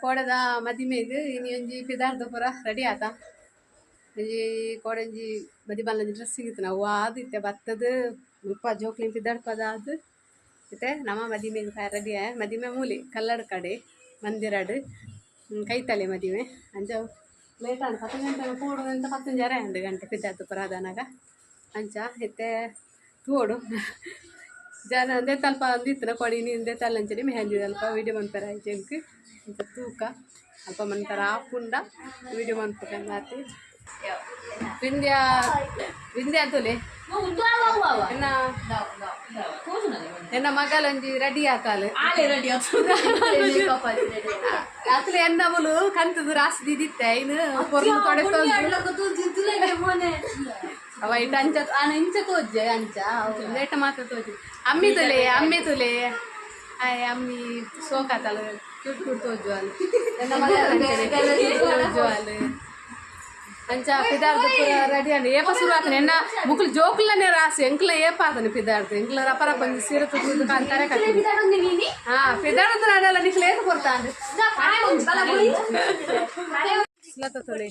ಕೋಡೆದ ಮದಿಮೆಗ್ ಇನಿ ಒಂಜಿ ಪಿದಾರ್ದ ಪೂರ ರೆಡಿ ಆತ. ಒಂಜಿ ಕೋಡೆ ಒಂಜಿ ಮದಿಮಲ್ನ ಡ್ರೆಸ್ ಇತ್ತಿನ ಅವು ಆದ್ ಇತ್ತೆ ಬತ್ತದ್ ಮುಲ್ಪ ಜೋಕ್ಲಿನ್ ಪಿದಾಡ್ಪದ ಆದ್ ಇತ್ತೆ ನಮ ಮದಿಮೆಗ್ ರೆಡಿ ಆಯ. ಮದಿಮೆ ಮೂಲಿ ಕಲ್ಲಡ್ ಕಡೆ ಮಂದಿರಡ್ ಕೈತಲೆ ಮದಿಮೆ. ಅಂಚ ಲೇಟ್ ಆಂಡ್ 10 ಗಂಟೆ ಪೋಡು ಅಂತ 10:30 ಆಂಡ್ ಗಂಟೆ ಪಿದಾಡ್ದ್ ಪೂರ ಆದನಾಗ. ಅಂಚ ಇತ್ತೆ ತೂವೊಡು ಜನ ಅಂದೆ ತಲ್ಪ ಅಂದಿತ್ತಿನ ಕೊಡಿ ಇಂದೆ ತಲ್ಲಂಚನೆ ಮೆಹಂದಿ ಅಲ್ಪ ವೀಡಿಯೋ ಮನ್ಪೆರ ಆಯ್ತು ಎಂಕ್. ಅಂಚ ತೂಕ ಅಲ್ಪ ಮನ್ಪೆರ ಆಪುಂಡ ವೀಡಿಯೋ ಮನ್ಪುಕ ಆತೆ. ವಿಂದ್ಯಾ ವಿಂದ್ಯಾ ತುಲೆ ಎನ್ನ ಎನ್ನ ಮಗಲೊಂಜಿ ರೆಡಿ ಆತಾಲ್. ಅಕ್ಲೆ ಎನ್ನ ಮುಲು ಕಂತದ ರಾಸಿ ದೀದಿತ್ತೆ ಐನು ಪೊರ್ಲು ತೊಡೆ. ಅವ ಇಟ್ಟು ಅಂಚ ಆನ ಇಂಚ ತೋಜೆ ಅಂಚ ಲೇಟ ಮಾತ್ರ ತೋಜೆ. ಅಮ್ಮಿ ತುಲೆ ಅಮ್ಮಿ ತುಲೆ ಆಯ್ ಅಮ್ಮಿ ಸೋಕಾತಲ್ ಕ್ಯೂಟ್ ಕ್ಯೂಟ್ ತೋಜು ಅಲ್. ಎನ್ನ ತೋಜು ಅಲ್. ಅಂಚ ಪಿದಾರ್ದು ಪೂರ ರೆಡಿ ಅಂಡ್ ಏಪ ಶುರು ಆತನೆ ಎನ್ನ ಮುಕ್ಲು ಜೋಕುಲನೆ ರಾಸಿ ಎಂಕ್ಲ ಏಪ ಆತನೆ ಪಿದಾರ್ದು ಎಂಕ್ಲ ರಪ ರಪ ಒಂಜಿ ಸೀರೆ ತುತ್ತು ಕಾಂತಾರೆ ಕಟ್ಟಿ. ಹಾ ಪಿದಾರ್ದು ನಾನೆಲ್ಲ ನಿಕ್ಲ ಏತ ಕೊರ್ತಾಂಡ್ ಸುಲತ ತುಲೆ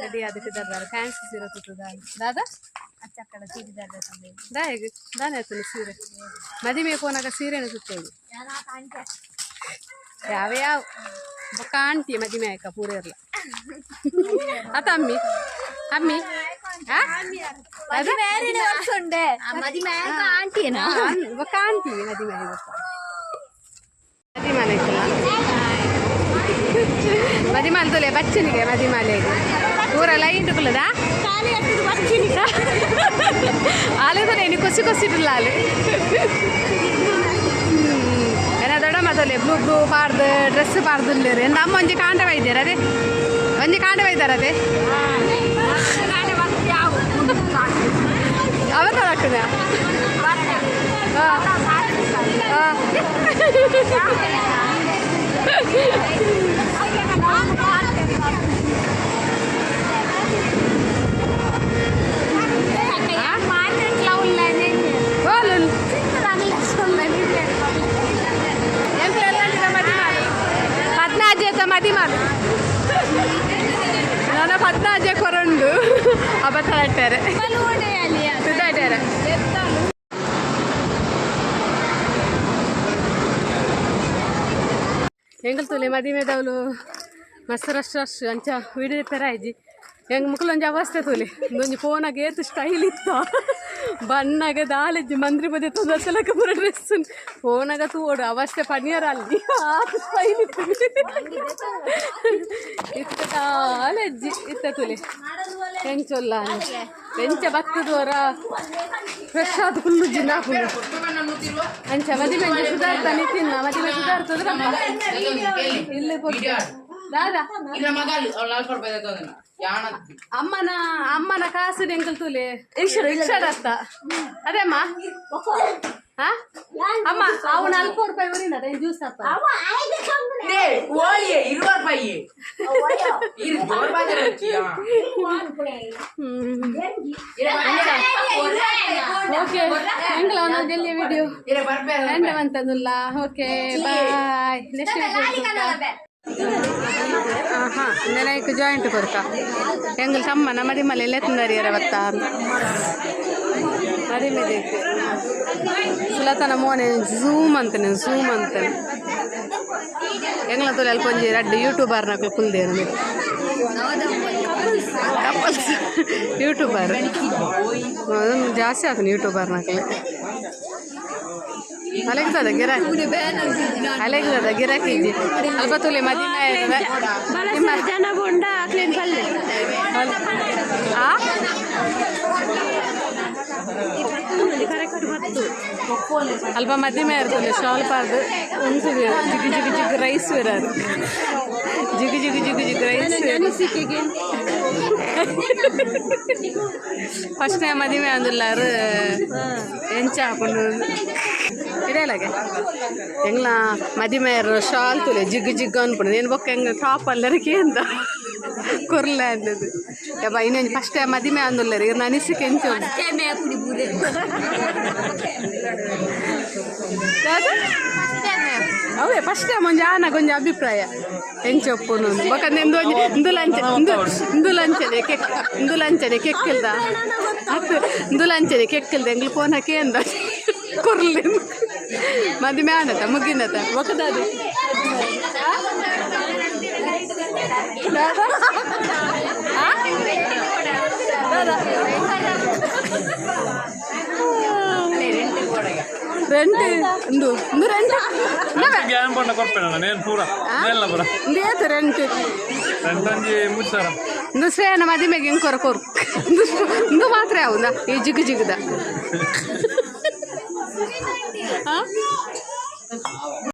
ರೆಡಿ ಆದ ಪಿದಾರ್ದಾರ ಫ್ಯಾನ್ಸಿ ಸೀರೆ ತುತ್ತುದ ದಾದಾ ದಾಯೆಗ್ ದಾನೆ ಆತನೆ ಸೀರೆ ಮದಿಮೆ ಪೋನಾಗ ಸೀರೆನ ಸುತ್ತೋದು ಯಾವ ಯಾವ ಬೊಕ್ಕ ಆಂಟಿ ಮದಿಮೆ ಆಯ್ಕ ಪೂರ ಇರ್ಲ ಅತ ಅಮ್ಮಿ ಅಮ್ಮಿ. ಬೊಕ್ಕ ಆಂಟಿ ಮದಿಮೆ ಬೊಕ್ಕ ಮದಿಮಾಲೆ ಐತಲ್ಲ ಮದಿಮಾಲೆ ತುಲೆ ಬಚ್ಚನಿಗೆ ಮದಿಮಾಲೆಗೆ ಪೂರ ಲೈನ್ ಕುಲ್ಲದ ಆಲೆ ತುಲೆ ಇನಿ ಕೊಸಿ ಕೊಸಿಡುಲ್ಲ ಆಲೆ ಏನ ದೊಡ್ಡ ಮತಲೆ ಬ್ಲೂ ಬ್ಲೂ ಪಾಡ್ದು ಡ್ರೆಸ್ ಪಾಡ್ದು ಎಂದ ಅಮ್ಮ ಒಂಜಿ ಕಾಂಡ ವೈದ್ಯರ ಅದೇ ಒಂಜಿ ಕಾಂಡ ವೈದ್ಯರ ಅದೇ ಅವತ್ತ ಹಾಕುದ. ಪದ್ನಾಜೆ ಮದಿಮಾಲು ನಾನು ಪದ್ನಾಜೆ ಕೊರಂಡು ಅಬತ್ತಾಡ್ತಾರೆ ಸುದ್ದಾಡ್ಯಾರ. ಎಂಕಲ್ ತುಲೆ ಮದಿಮೆದವ್ಲು ಮಸ್ತ್ ರಶ್ ರಶ್ ಅಂಚ ವಿಡಿಯೋ ಪೆರ ಆಯ್ಜಿ ಹೆಂಗ್ ಮುಕ್ಕಲೊಂಜಿ ಅವಸ್ಥೆ ತೂಲೆ ಒಂಜಿ ಫೋನಾಗ ಏತ್ ಸ್ಟೈಲ್ ಇತ್ತ ಬಣ್ಣಗ ದಾಲೆಜ್ಜಿ ಮಂತ್ರಿ ಪದೇ ತೊಂದತ್ತಲಕ ಪೂರ ಡ್ರೆಸ್ ಫೋನಾಗ ತೂವೊಡು ಅವಸ್ಥೆ ಪನಿಯರ ಅಲ್ಲಿ ಆತ್ ಸ್ಟೈಲ್ ಇತ್ತು ಇತ್ತ ದಾಲೆಜ್ಜಿ ಇತ್ತ ತುಲೆ ಎಂಚೊಲ್ಲ ಎಂಚ ಬತ್ತದವರ ಫ್ರೆಶ್ ಆದ ಕುಲ್ಲುಜ್ಜಿ ನಾಪುಂಡು ಅಂಚ ಮದಿಮೆ ಸುಧಾರ್ತ ನಿತಿನ್ನ ಮದಿಮೆ ಸುಧಾರ್ತದ್ರ ಇಲ್ಲಿ ದಾದಾ ಅಮ್ಮನ ಅಮ್ಮನ ಕಾಸು ಎಂಕಲ್ ತುಲೆ ರಿಕ್ಷಾಡತ್ತ ಅದೇ ಅಮ್ಮ. ಹಾ ಅಮ್ಮ ಅವನ ಅಲ್ಪ ರೂಪಾಯಿ ಊರಿನ ಜ್ಯೂಸ್ ಅಪ್ಪ. ಓಕೆ ಎಂಕಲ ಒಂದೊಂದು ಜಲ್ದಿ ವಿಡಿಯೋ ಎಂಡ ಅಂತಂದುಲ್ಲ. Okay bye next. ಹಾಂ ನೆನೈಕ್ ಜಾಯಿಂಟ್ ಕೊರ್ಕ ಎಂಗಲ್ ತಮ್ಮನ ಮದಿಮಲೆ ಲೆತ್ತಂದರಿಯರ ಬತ್ತ ಮದಿಮೆ ಸುಲತನ ಮೋನೆ ಝೂಮ್ ಅಂತಾನೆ ಝೂಮ್ ಅಂತಾನೆ. ಎಂಗ್ಲ ತುಲೆ ಅಲ್ಪ ಒಂಜಿ ರಡ್ಡ್ ಯೂಟ್ಯೂಬರ್ ನಕಲು ಕುಲ್ದೇರು ಕಪಲ್ಸ್ ಯೂಟ್ಯೂಬರ್ ಜಾಸ್ತಿ ಆತನ ಯೂಟ್ಯೂಬರ್ ನಕಲು. ಅಲೆಗ್ತದ ಗಿರಾಕಿ ಅಲೆಗ್ತದ ಗಿರಾಕಿ ಇಜ್ಜಿ ಅಲ್ಪ ತುಲೆ ಮದಿಮೆ ಜನ ಬೊಂಡ ಕ್ಲೀನ್ ಪಲ್ಲೆ. ಆ ಅಲ್ಪ ಮದಿಮೆ ಇರ್ತದೆ ಶಾಲ್ ಪಾರ್ದು ಉಂಟು ಜಿಗಿ ಜಿಗಿ ಜಿಗ್ ರೈಸ್ ಇರಾರು ಜಿಗಿ ಜಿಗಿ ಜಿಗಿ ಜಿಗ್ ರೈಸ್. ಫಸ್ಟ್ ಟೈಮ್ ಮದಿಮೆ ಅಂದುಲ್ಲಾರು ಎಂಚ ಹಾಕೊಂಡು ಇಡಲಾಗೆ ಎಂಗ್ಲ ಮದಿಮೆ ಶಾಲ್ ತುಲೆ ಜಿಗ್ಗು ಜಿಗ್ಗು ಅನ್ಪುಂಡು నేను ಬೊಕ್ಕ ಎಂಗ್ ಟಾಪ್ ಅಲ್ಲರಿಗೆ ಎಂದ ಕೊರ್ಲೆ ಅಂದದು ಯಬ್ಬ ಇನ್ನೊಂದು ಫಸ್ಟ್ ಟೈಮ್ ಮದಿಮೆ ಅಂದುಲ್ಲಾರು ಇರ್ನ ಅನಿಸಿಕೆ ಎಂಚ ಉಂಡು ದಾದ? ಅವೇ ಫಸ್ಟ್ ಟೈಮ್ ಒಂಜಿ ಆನಾಗ ಒಂಜಿ ಅಭಿಪ್ರಾಯ ಎಂಚ ಒಪ್ಪುನು ಬೊಕ ನಿಂದು ಒಂಜಿ ಇಂದು ಲಂಚ ಇಂದು ಇಂದು ಲಂಚನೆ ಕೆಕ್ ಇಂದು ಲಂಚನೆ ಕೆಕ್ಕಿಲ್ದ ಅತ್ತು ಇಂದು ಲಂಚನೆ ಕೆಕ್ಕಿಲ್ದ ಎಂಗ್ಲು ಫೋನ್ ಹಾಕಿ ಅಂದ ಕೊರ್ಲಿ. ಮದಿಮೆ ಆನತ ಮುಗಿನತ ಬೊಕದಾದು ರೆಂಟ್ ಇಂದು ಇಂದು ರೆಂಟ್. ಗ್ಯಾನ್ ಪಂಡ ಕೊರ್ಪೇಣ ನೇನ್ ಪೂರ ನೇಲ್ಲ ಪೂರ. ಇಂದು ಏತು ರೆಂಟ್? ರೆಂಟಂಜಿ 3000. ಇಂದು ಶ್ರೇಯನ ಮದಿಮೆಗೆ ಇಂಕೊರ ಕೊರು. ಇಂದು ಇಂದು ಮಾತ್ರ ಯಾವುದಾ ಈ ಜಿಗು ಜಿಗುದ.